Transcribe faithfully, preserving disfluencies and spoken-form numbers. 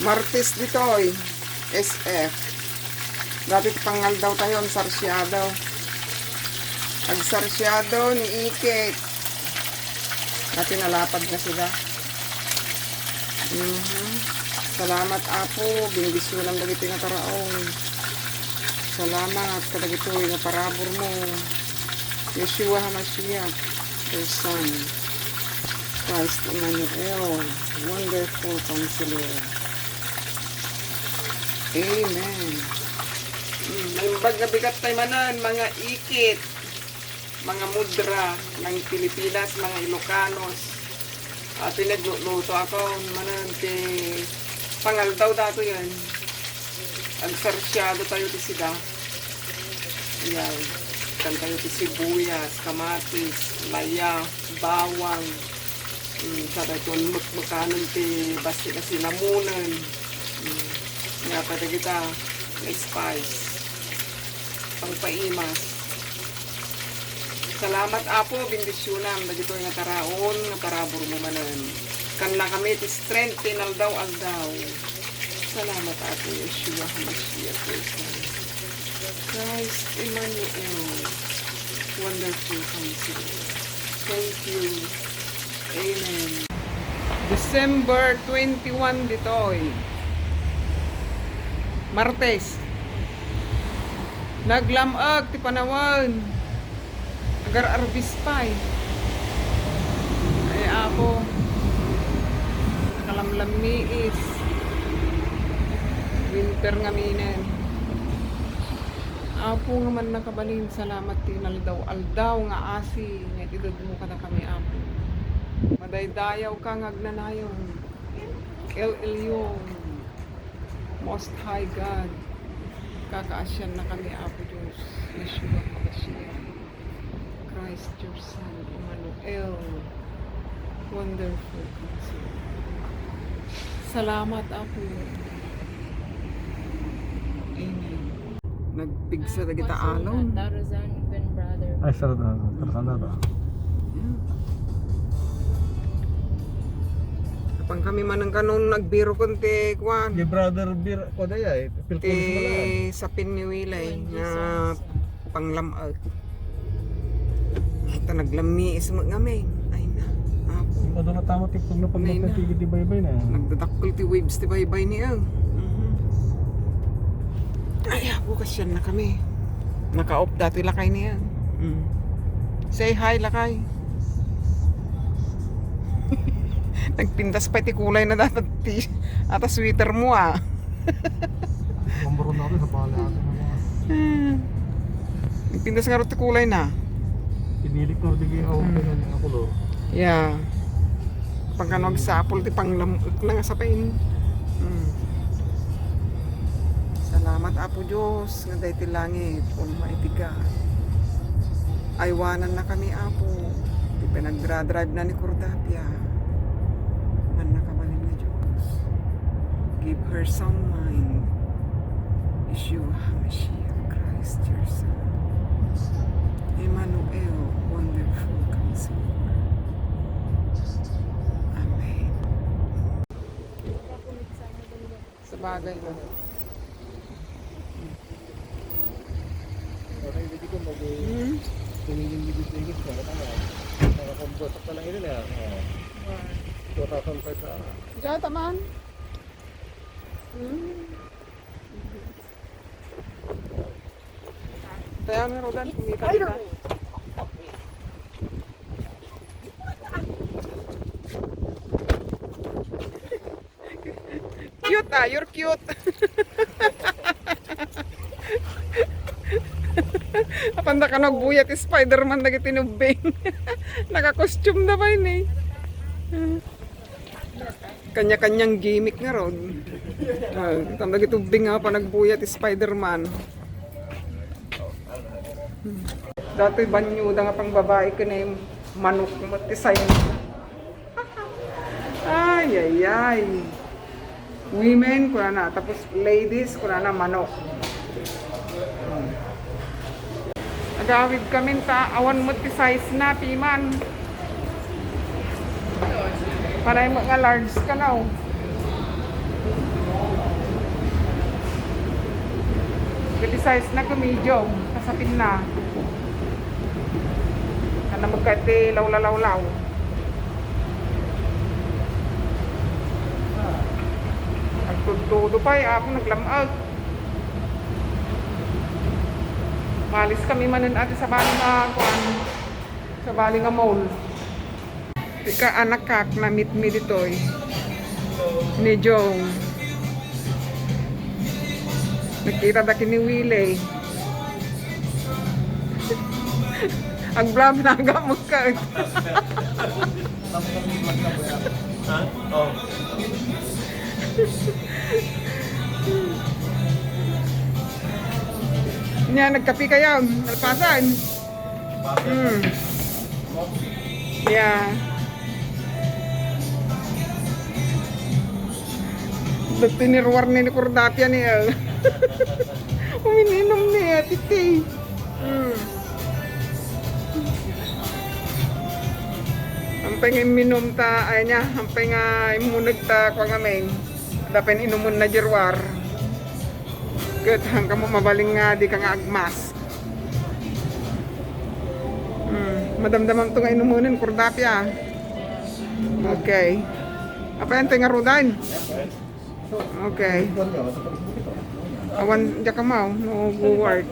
Martes ditoy, S F. Dati ti pangaldaw tayo, agsarsiado. Agsarsiado ni Ikit. Dati nalapad na sila. Mhm. Salamat, Apo. Bendisyonam dagiti nga taraon. Salamat kadagitoy nga parabur mo. Yeshua HaMashiach, your Son. Christ Emmanuel, Wonderful Counselor. Amen. Hmm, naimbag nga bigat tayo manan, mga Ikit, mga mudra ng Pilipinas, mga Ilocanos. At pinagluluto ako manan ti pangaldaw dato yan. Agsarsiado tayo ti sida. Yan. Kan tayo ti sibuyas, kamatis, laya, bawang. Mm, sa tayo ti mekmekanen ti bassit a sinamonen. Mm. Nga pa dagita, spice. Pangpaimas. Salamat, Apo, bendisyonam dagitoy nga taraon nga parabur mo manen. Kannakami ti strength ti inaldaw-aldaw. Salamat, Apo Yeshua HaMashiach, your Son. Christ Emmanuel, Wonderful Counselor. Thank you. Amen. December twenty-one ditoy. Martes. Naglam-ag ti panawen. Agar-arbis pay. Ay, Apo. Nakalamlammiis. Winter ngaminen. Apo nga mannakabalin, salamat ti inaldaw-aldaw nga asi nga itedmo kadakami, Apo. Madaydayawka nga agnanayon. El Elyon, Most High God, kakaasiannakami, Apo Dios, Yeshua HaMashiach, Christ your Son, Emmanuel, Wonderful Counselor. Salamat, Apo. Amen. Nagpigsa dagita alon. Tarzan, twin brother. Ay, sa Tarzan, Tarzan na to. Apan kami man ang kanon nagbiro kun ti kuan. Ti brother Bir, kuan da ya, eh, Phil Ti Collins mo lang. Sapin ni Wilay When nga Jesus panglam-, ah, ita naglammiis met ngamin. Ay na, Apo. Adu nga tama ti pagno Ay na. Pagnapatigid ti baybay na. Nagdadakkel ti waves ti baybay ni, ah. Mhm. Ay, Apo, kasiannakami. Naka-off dati lakay niya. Mm. Say hi, lakay. Nagpintas pa ti kulay na dapat ti ata sweater mo, ah. Mambaro na rin sa pala ata na mga. Hmm. Nagpintas nga rin ti kulay na. Pinilik na rin di ako Mm. kanya nga kulor. Yeah. Pagkano agsapul ti panglam-, na nga sapin. Mm. Salamat, Apo Dios, nga daytoy langit, Almighty God. Aywanannakami, Apo, ti pinagdra-drive na ni Cordatia. Mannakabalin nga Dios. Give her sound mind. Yeshua HaMashiach, Christ your Son. Emmanuel, wonderful counselor. Amen. Sabagay na. Hmm? Two thousand five na. Diyan, taman. Hmm. Kaya nga, Rodan, kumita kita. Cute, ah, you're cute. Apan da ka nagbuya ti Spider-Man dagiti nubbing. Naka-costume na ba ini? Kanya-kanyang gimmick nga ron. Ah, tam dagiti ubbing nga panagbuya ti Spider-Man. Datoy banyo da nga pangbabae ken manok met ti sign. Ay, ay, ay. Women, kunana. Tapos ladies, kunana, manok. Hmm. Agawid kami ta awan met ti size na, piman. Panay met nga large ka na, oh. Pwede size na ko, medium. Kasapin na. Ano magkati lawlaw-lawlaw. Nagtudtudo pa, eh, ako naglamag. Malis kami manen ati sa bali nga kuan. Sa bali nga mall. Ika anak kak na meet mi ditoy. Ni Jong. Nakita da kini Willie. Agblablabag ka. Ha? Oh. Nia, nagkape kayo. Nalpasan. Hmm. Yeah. Dagiti ni Ruar ni Cordapia ni, eh. Umiinom ni, eh, Titi. Hmm. Ampay nga imminum ta, ay niya, ampay nga immuneg ta, kwa nga men. Dapen inumun na di Ruar. Ket hanggang mo mabaling nga di ka nga agmas. Hmm, madamdamam to nga inumunen, Cordapia. Okay. Apay, antay nga rudan? Okay. Awan, diak amaw, no, go work.